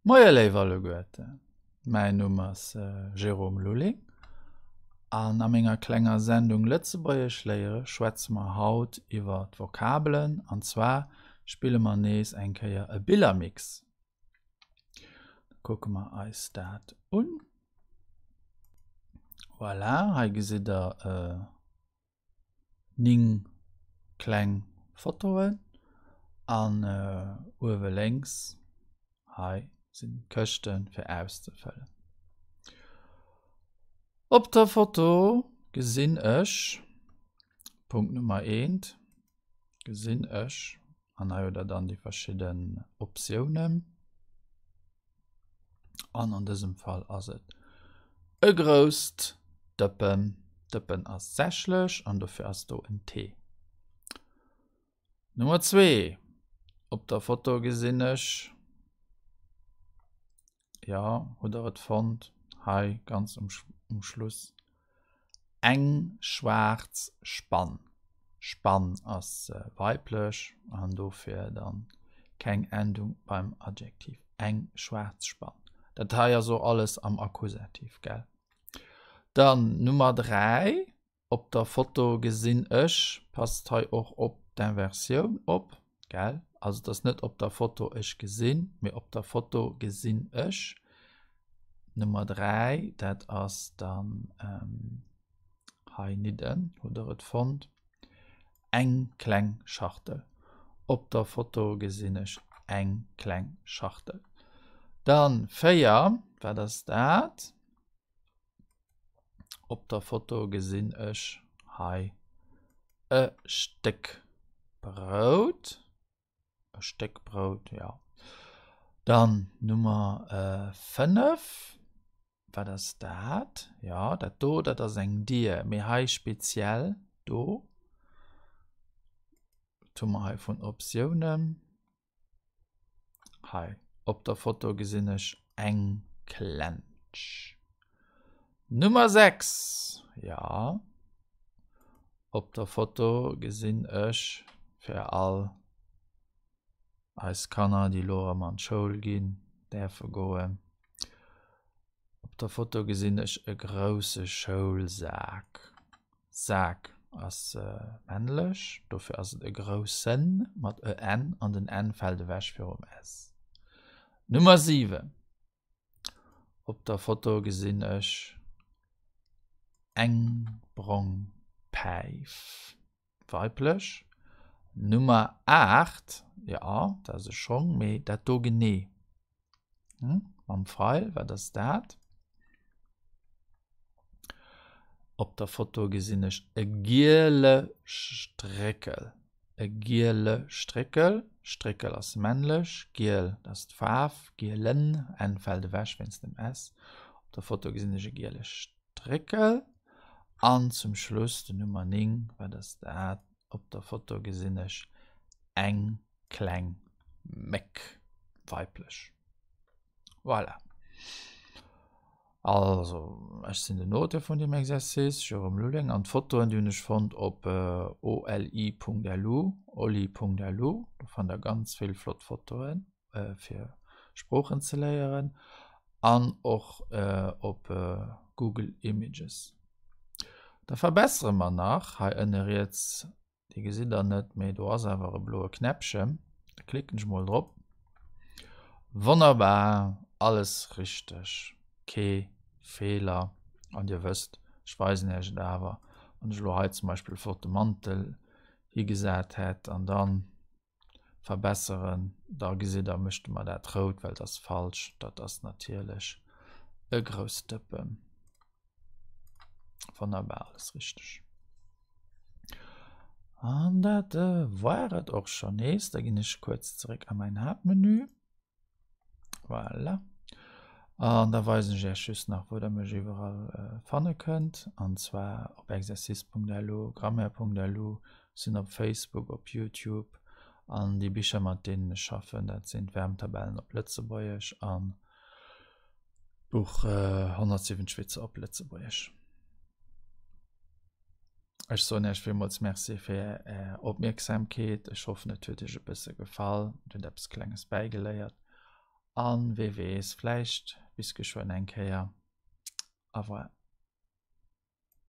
Moie léif alleguerten, mäin Numm ass Jérôme Lulling an a menger klenger Sendung Lëtzebuergesch léiere schwätze mer haut iwwer d'Vokabelen an zwar spille mer nees eng Kéier e Billermix. Da kucke mer eis dat un. Voilà, hei gesitt der 9 kleng Fotoen an uewe lénks hei sinn d'Këschte fir auszefëllen. Op der Foto gesinn ech, Punkt Nummer eent, gesinn ech, an hei hutt der dann déi verschidden Optiounen. An an dësem Fall ass et e grousst Dëppen. Dëppen ass sächlech an dofir ass do en T. Nummer 2. Op der Foto gesinn ech, jo, hutt der et fonnt, hei ganz um, um Schluss, Eng schwaarz Spann. Spann ass weiblech an dofir dann keng Endung beim Adjektiv. Eng schwaarz Spann. Dat hei ass och alles am Akkusativ, gell? Dann Nummer 3, op der Foto gesinn ech, passt hei och op d'Inversioun op, gell? Also et ass net op der Foto ech gesinn, mee op der Foto gesinn ech. Nummer 3, dat ass dann ähm, hei nidden, hutt der et fonnt, eng kleng Schachtel. Op der Foto gesinn ech eng kleng Schachtel. Dann 4, wat ass dat? Op der Foto gesinn ech hei e Stéck Brout. E Stéck Brout, ja. Dann Nummer 5. Wat ass dat? Ja, dat do, dat ass eng Dier. Mee hei speziell do. Wat hu mer hei vun Optiounen? Hei op der Foto gesinn ech eng Klensch. Nummer 6. Ja. Op der Foto gesinn ech fir all eis Kanner, déi elo erëm an d'Schoul ginn, däerfe goen. Op der Foto gesinn ech e grousse Schoulsak. Sak ass männlech, dofir ass et e groussen mat e n an den n fält ewech virum s. Nummer 7. Op der Foto gesinn ech eng brong Päif, weiblech. Nummer 8, jo, dat ass e Schong, mee dat do genee mam Pfeil, wat ass dat? Op der Foto gesinn ech e giele Stréckel. E giele Stréckel. Stréckel ass männlech, giel dat ass d'Faarf, gielen, n fält ewech wéinst dem s. Op der Foto gesinn ech e giele Stréckel. An zum Schluss den Nummer 9, wat ass dat? Op der Foto gesinn ech eng kleng Méck, weiblech. Voilà. Also, ech sinn den Auteur vun deem Exercice, Jérôme Lulling, an d'Fotoen, déi hunn ech fonnt op oli.lu, oli.lu. Do fannt der ganz vill flott Fotoen fir Sproochen ze léieren an och op Google Images. Da verbessere mer nach hei ënne riets Dee gesitt der net, mee do ass awer e bloe Knäppchen. Da klicken ech mol drop. Wonnerbar, alles richteg, kee Feeler. An dir wësst, ech weisen iech et awer, wann ech elo hei zum Beispill e flotte Mantel higesat hätt an dann verbesseren, da gesitt der, mécht e mer dat rout, well et ass falsch. Dat ass natierlech e grousst Dëppen. Wonnerbar, alles richteg. An dat war et och schon nees. Da ginn ech kuerz zeréck a mäin Haaptmenü. Voilà. An da weisen ech Iech just nach, wou der mech iwwerall fanne kënnt. An zwar op exercice.lu, grammaire.lu, sinn op Facebook, op YouTube. An déi Bicher, mat deenen ech schaffen, dat sinn d'Wärmtabellen op Lëtzebuergesch an D'Buch 170 Witzer op Lëtzebuergesch. Ech soen Iech villmools Merci fir Är Opmierksamkeet. Ech hoffen, et huet Iech e bësse gefall, Dir hutt eppes Klenges bäigeléiert. An wee weess, vläicht bis geschwënn eng Kéier. Au revoir.